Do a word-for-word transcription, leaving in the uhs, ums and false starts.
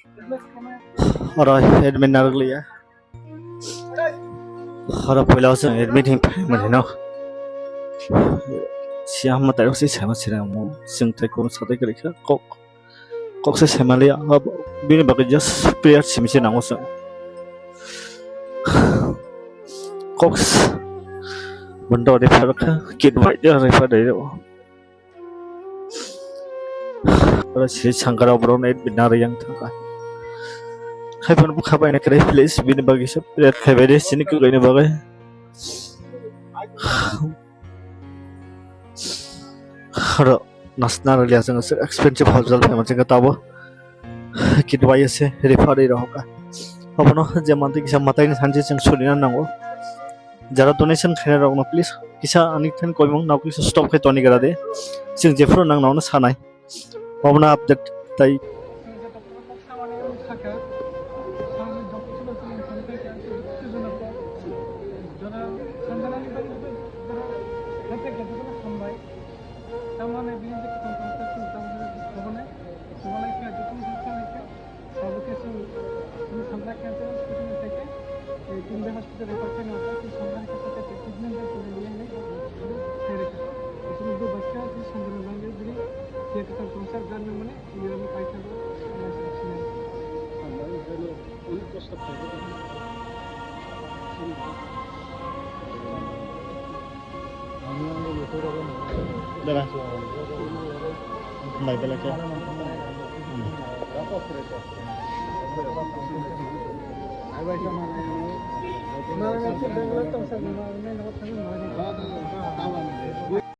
Oro admit narwkliya. Oro puila o chwng admit hinwi phaimani no. Siya hwnma tairok se saima sirang mo. Chwng tei kono satai kwrwi kha kok. Kok se saimaliya. Bini bagwi just prayer simi se nango chwng. Kok s-, bondo refer kha. Kit bai refer dai. Oro sri sangkara borok nai bina riyang thangkha. Hai phano bwkha bai na kwrwi please bini bagwi se prayer khai bai de sini kwrwini bagwi. Oro nasna rwliya chwng expensive hospital phai manchwng tabo kit bai se refer rok kha. Abono je mantwi kisa matai ni sanchi chwng suri na nango. Jara donation khainai rokno please kisa ani thani koimung no kisa stop khai toni gra de. Chwng jephuru nang nono sanai. Obono update tai. Tamani bini je kitong tong tak chwng tamani khobonai, khobonai khe jokhon jokhon khe, sabo khe chwng, chwng Sangla Cancer Hospital ni theke, eh, Tindoi Hospital refer khe no, chwng Sangla ni khe theke treatment bai chwng liya hinwi, eh, thai rwkha. Chwng bo bai khe chwng Sangla ni bagwi bini je kitong tong sak jar nang mani, bini bagwi pai khe bo, eh, sinai. Onek kosto khlai. Dara. Nai belai khe. Hmm.